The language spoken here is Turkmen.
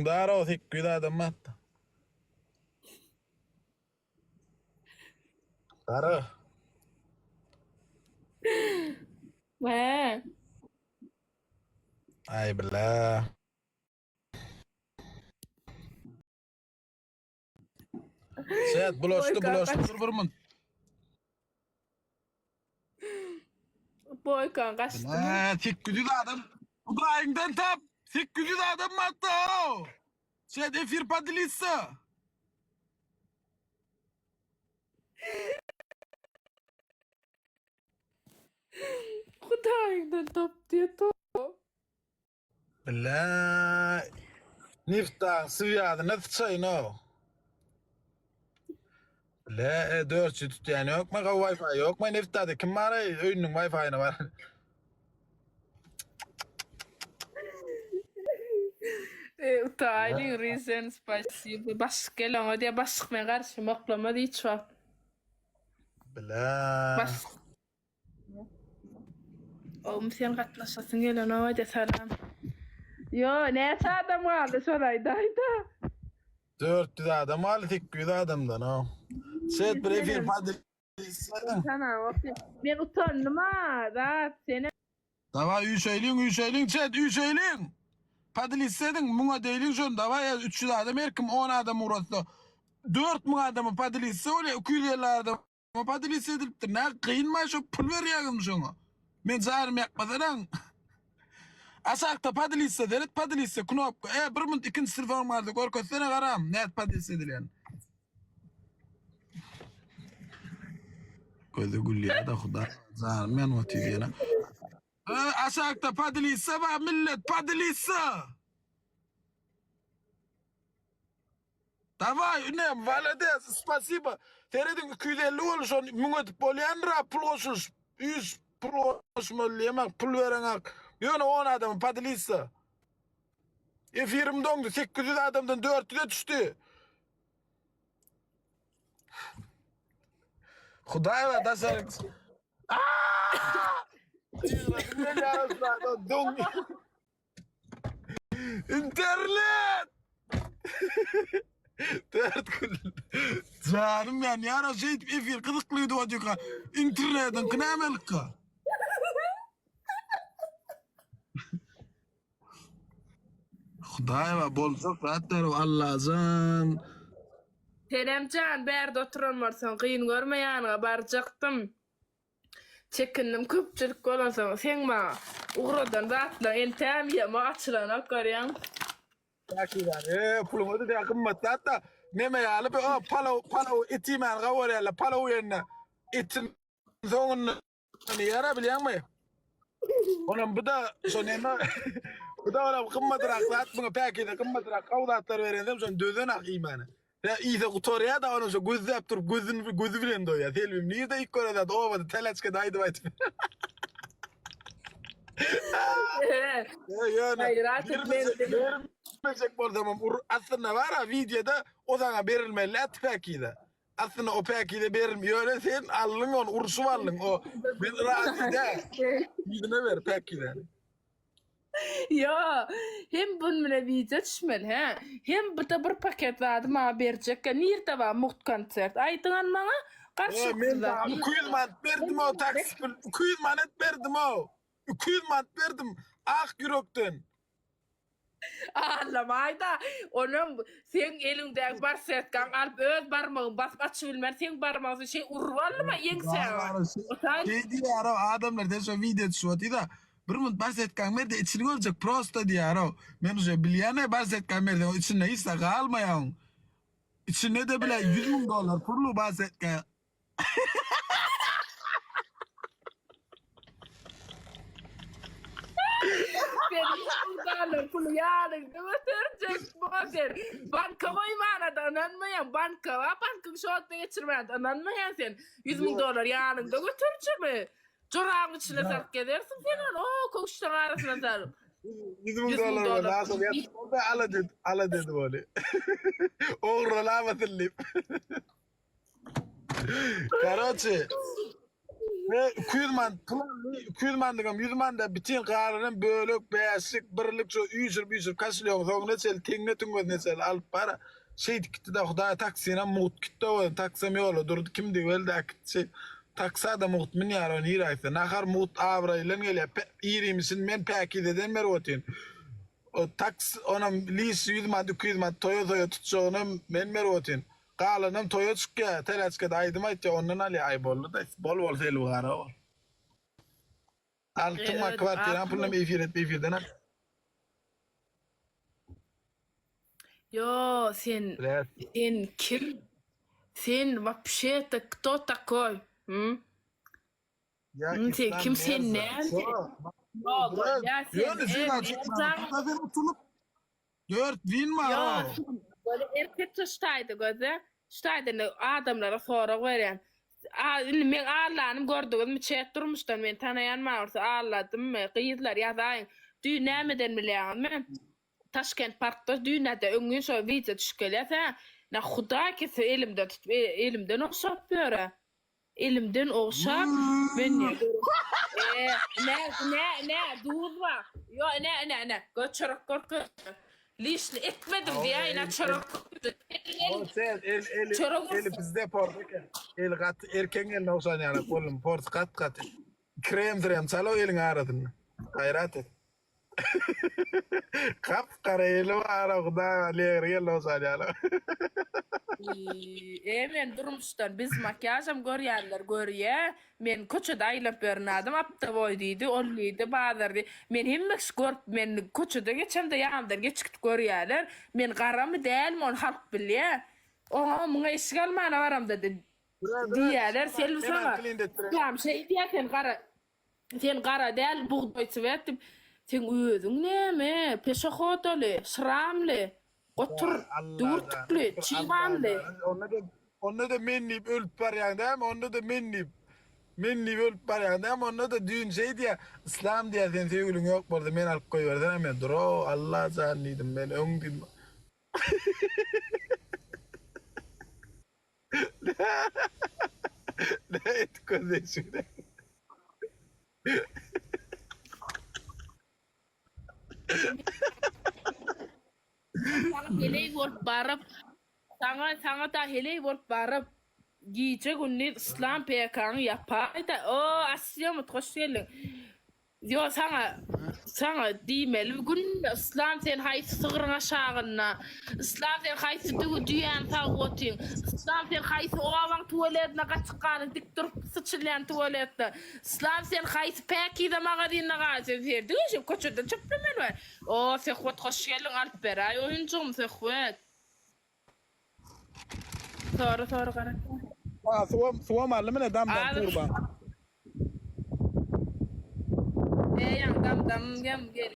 Daro 800 adam batdy. Daro. He. Ay bile. Şet bulaştı bulaştı dur bir mun. Boykan kaçtı. He, 800 adam. Hudaýyňdan tap. 800 adam batdy. Şet efir podelиться. Hudaýyňdan tap diýe to. Bile. Niftaň swýazyna syçaýyn-ow. Bile, e, 400 tutýan ýokmy, gowy Wi-Fi ýokmy Niftada? Kim bar eý, öýüniň Wi-Fi-ine bar. E, Utaýlyň Rizen spasibo. Başlyk gel oňa diýe, başlyk men garşym oklamaz hiç wagt. Bile. Başlyk Oglum sen gatnaşasyň gelenok aýda salam. Ýo näçe adam galdy şony aýdaýda. 400 adam galdy 800 adamdan o. Şet bir efir Men utandym ha zat senem. Daway üýşeýliň üýşeýliň çet üýşeýliň. Podelisse ediň muňa deýliň şony daway 300 adam her kim 10 adam ugratsa 4000 adamy podelisse bolýa 250 adam Podelisse edilipdir. Nä gynmaý şo pul berýäňizmi şoňa? Men janym ýakmasanaň. Aşakda podelisse seret podelisse knopka. E bir munt ikinji telefonyň bardy görkezsene garam nädip podelisse edilýän. Gözi gülýär-de huda janym ýanyp otyr ýene. E, aşakda podelisse bar millet podelisse. Daway ine malades spasiba serediň 250 boldy şony 1000 edip bolýandyr pul goşulyş üç pul goşmaly diýemak pul bereňak ýöne 10 adamy podelissa efirim doňdy 800 adamdan 400-e düşdi Hudaý daşary Aaaa! Doň Internet! Dört gün. Janym ýanýar, şeýdip efir gyzykly gidip otyrka. Internetiňki nämelikka? Hudaýa boljak zatlar Allajan. Senemjan bärde oturan bolsaň kyn görme ýanyňa barjakdym. Çekindim köpçülik bolansoň seň maňa ugradan zatlaň entäm ýama açylanok görýäň. Päkizan eee puluň özi dä gymmat zat da neme ýaly bir o palaw palaw et iýmän gawurýarlar palaw iýende etiň soňunda iýýär-ä bilýäňmi? Onam bu da şo neme bu da onam gymmatrak zat muňa päkize gymmatrak gowy zatlar berensem şony dözenak iýmäne. Ýa iýse gutarýar-da onuň şo gözläp durup gözüni gözi bilen doýýar. Selbim nirde iýip gören zat obada täleçkede aýdyp aýdyp. Ýöne Gaýrat et men bermejek bolsamam ur aslynda bar-a wideoda o saňa berilmeli däl päkize. Aslynda o päkize berilme ýöne sen aldyň ony urşup aldyň o men razy däl. Ýüzüne ber päkizäni. Ýo, hem bun bilen wideo düşmeli, hä? Hem bu-da bir paket zady maňa berjekkä. Nirde bar mugt konsert? Aýdyňan maňa. Garşy Men saňa 200 manat berdim-ow taksi pul. 200 manat berdim-ow. 200 manat berdim ak ýürekden. Allamaýda, onam seň eliňdäki barsetkaň alyp öz barmagyňy basyp açybilmän seň barmagyňy şeý urup aldyma ýeňsäňe. Şeý diýýär-ow adamlar sen şo wideo düşüp otyr-da. Bir munt barsetkaň berde içini görjek prosta diýýär-ow. Men uje bilýän-ä barsetkaň berseň o içinde hiç zat galmaýar oň. Içinde-de bile 100 müň dollar pully barsetka. Sen 100 müň dollar puly ýanyňda göterjek bu sen. Banka goýmana-da ynanmaýaň. Banka bar, bankyň şotyna geçirmäne-de ynanmaýaň sen. 100 müň dollar ýanyňda göterjekmi? Jorabyň içine salyp gezersiň sen ony, o köwüşleň arasyna salyp. 100 müň dollar bolsa aşyr ýatyp bolsa alada edip, alada edip ony. Ogurlamasyl diýip. Karoçi. Ve 200 man pul aldy, 200 manlygam 100 manda bitin galanam bölek, bäşlik, birlik şo üýşürip üýşürip kaşilýogyň soňuna çenli teňňe tüňňesine çenli alyp bara. Şeýdip gitdi-de Hudaý taksinam mugt gitdi o taksam ýola durdy kimdigi belli däl gitdi şeýdip. Taksa-da mugt münýär o nirä gitse. Nahar mugt abraýlan gelýär. Irimişini men päkizeden berip otyryn. O taks onam liş 100 manat 200 manat toýa toýa tutjagynam men berip otyryn. Galanam toýa çykýar, teleçkada aýdym aýtýar, ondan alýar. Aý boldy-da, bol bol Selbi gara bol. Altyn bar, kwartiraň pulunam efir edip efirden al. Ýo, sen sen kim? Sen wapşe-to kto takoý? Hm? Ýa Sen Islam kim sen Merza. näme? Ýo, bolýa sen. Ýöne jyna çykman, sen utulyp Dört win bar Ýok, o. Böyle erkekçe şutaýda göze, şutaýda indi adamlara sorag berýän. A indi meň Allanym gördüňizmi çet durmuşdan meni tanaýan bar bolsa alladymmy gyzlar ýazaýyň. Düýn nämeden bilýäňizmi? Taşkent parkda düýn-ä-de öňňin şo wideo düşüp gelýär hä. Na hudaý kese elimden tutup elimden ogşap ýör-ä. Elimden ogşap, men ne E, ne, ne, ne, duz bar. Ýo, ne, ne, ne, gör çörek görkez. Lişni etmedim diýä, ine çörek görkez. O sen el el Çörek eli bizde port eken. El gaty erkeň eline ogşan ýaly boldum. Port gat gaty. Krem trem çal o eliň arasynda. Gaýrat et. Gap gara eli bar Hudaý legri geldi ogşan ýaly. E men durmuşdan biz makiýažam görýänler görýä. Men köçede aýlap ýören adam aptoboý diýdi, ol diýdi, bazar diýdi. Men hemme kişi görüp men köçede geçemde ýanymdan geçip gidip görýäler. Men garamy dälmi ony halk bilýä. Oňa muňa eşik almana baramda diýýäler. Selbi saňa Yslam şeý diýýä sen gara Sen gara däl, bugdaý swet diýip, seň özüň näme, peşehodaly, şramly, gotur, düwürtikli, çybanly. Onda-da, onda-da men diýip ölüp barýaň dämi, onda-da men diýip, men diýip ölüp barýaň dämi, onda-da düýn şeý diýýär, Yslam diýýär, sen söýgüliň ýok bolsa meni alyp goýbersene, men dur-ow, Allajan diýdim, men öň diýdim. Ne etdik gözleýşiňde? Saňa heleý bolup baryp, saňa saňa da heleý bolup baryp, gije gündiz yslam PK-ňy ýapaýda. O, Asýamut hoş geldiň. Ýo saňa saňa diýmeli günde yslam sen haýsy sygryň aşagynda yslam sen haýsy düwi düýäni sagyp otyň yslam sen haýsy obaň tuwaledine gaçyp galyň dik durup syçylýan tuwaletde yslam sen haýsy päkize magazynda gal sen sen diňe şu köçeden çöplemeli we o söhbet hoş geldiň alyp beräý oýunjygym söhbet. Sora sora gara. Ha suwam suwam aldy mine dam dam kurban. Eýýäm dam dam gem gel.